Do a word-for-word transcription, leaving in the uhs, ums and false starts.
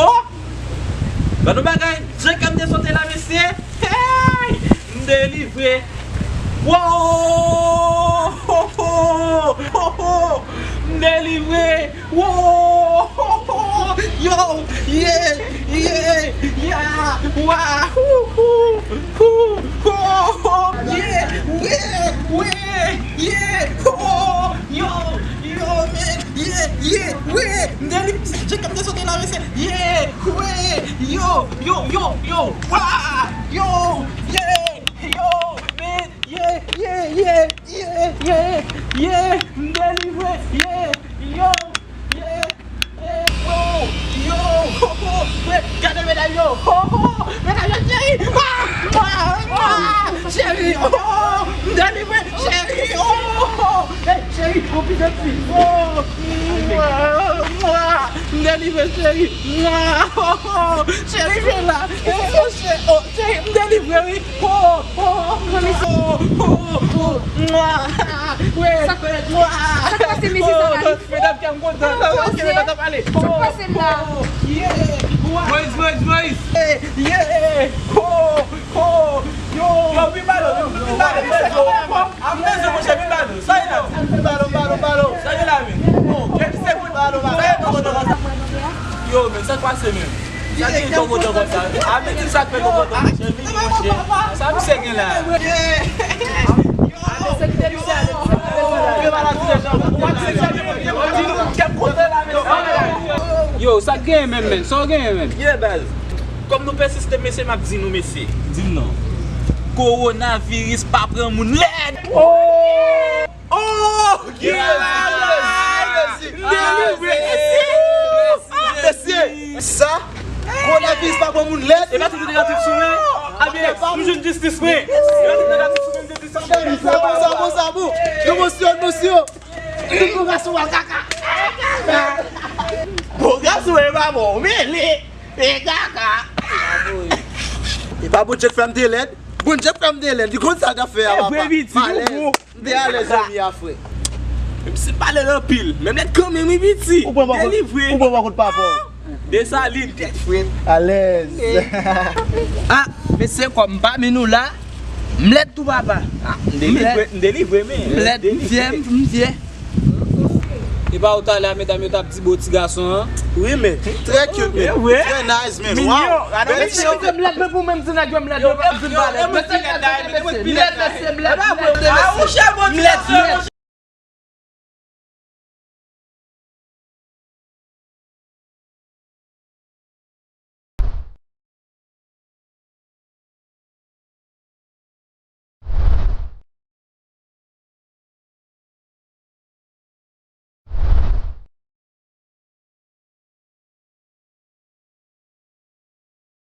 Oh! Gad yon bagay, jan kè m te sote la, mesye. Hey! M delivre. Wow! Ho, ho! Ho, ho! M delivre. Wow! Ho, ho! Yo! Yeah! Yeah! Yeah! Woo! Hoo! Hoo! Hoo! Ho! Yeah! Yeah! Yeah! Yeah! Ho! Yo! Yo, man! Yeah, yeah, ouais! M delivre! Jan kè m te sote la, mesye! Yeah! Ouais! Yo, yo, yo, yo! Wa! Yo! Yeah! Yo, man! Yeah, yeah, yeah! Yeah, yeah, yeah! M delivre! Yeah! Yo! Yeah! Yeah! Wow! Yo! Ho, ho! Ouais! Gade medam yo! Ho, ho! Medam yo, cheri! Ah! Ah! Ah! Cheri! Oh! M delivre! Cheri! Oh! Hey, cheri! Yon pitit fi! Oh! Mwa! Mwa! M delivre, cheri! Mwa! Oh, oh! Cheri, vin la! Hey, oh, cheri! Oh, cheri! M delivre, wi! Oh! Oh! Oh! Oh! Oh! Mwa! Wi! Sa k pase, mesye, sa va? Medam, kè m kontan. Sa k pase? Sa k pase la? Yeah! Moïse, Moïse, Moïse! Yeah! Oh! Oh! Yo! Yo, vin ba nou, vin ba nou, vin ba nou. Ap mezon, monchè, vin ba nou. Sa gen la? Vin ba nou, vin ba nou, vin ba nou. Sa gen la, men? Oh, kèk segonn. Sa gen konkontan konsa? Yo, men, sa k pase, men? Sa gen konkontan konsa? A, men, di sa k fè konkontan, monchè, vini, monchè. Sa misye gen la? Yo, sa k genyen menm, men? Sa w genyen menm? Yeah, baz. Kòm nou pèsiste, mesye, m ap di nou, mesye. Di m non. Kowonaviris pa pran moun lèd. Oh! Oh! Ki bagay! Mesye! Mesye! Sa? Kowonaviris pa pran moun lèd? E pa tout negatif sou mwen. Abyen, nou jwenn jistis, wi. E pa tout negatif sou mwen, m te di sa. Cheri, sa bon, sa bon, sa bon. Nou mosyon, nou mosyon. Tout bon gason a kaka. Bon gason e pa bon, mele. E kaka. E pa Bondye k fè m te lèd. Bondye k fè m te lèd. Li konn sa l t ap fè a, papa. M alèz. M te alèz, zanmi a, frè. Menm si m pale l anpil, men m lèd kanmenm, wi, piti. Ou pran bò kote, ou pran bò kote papa w. Desalin, tèt frèt. Alèz. Ah, mesye, kòm pami nou la, m lèd tou, papa. Ah, m delivre, m delivre, men. M lèd, m fyè, m fyè. E pa ou talè a, medam yo t ap di bo ti gason an? Wi, men. Trè cute, men. Trè nice, men. Wow. Bèl ti gason. M lèd, men pou menm ti nèg yo, m lèd, yo pa di m pa lèd. Mesye, m lèd, mesye, m lèd, m lèd. Ah, ou chè bon ti gason.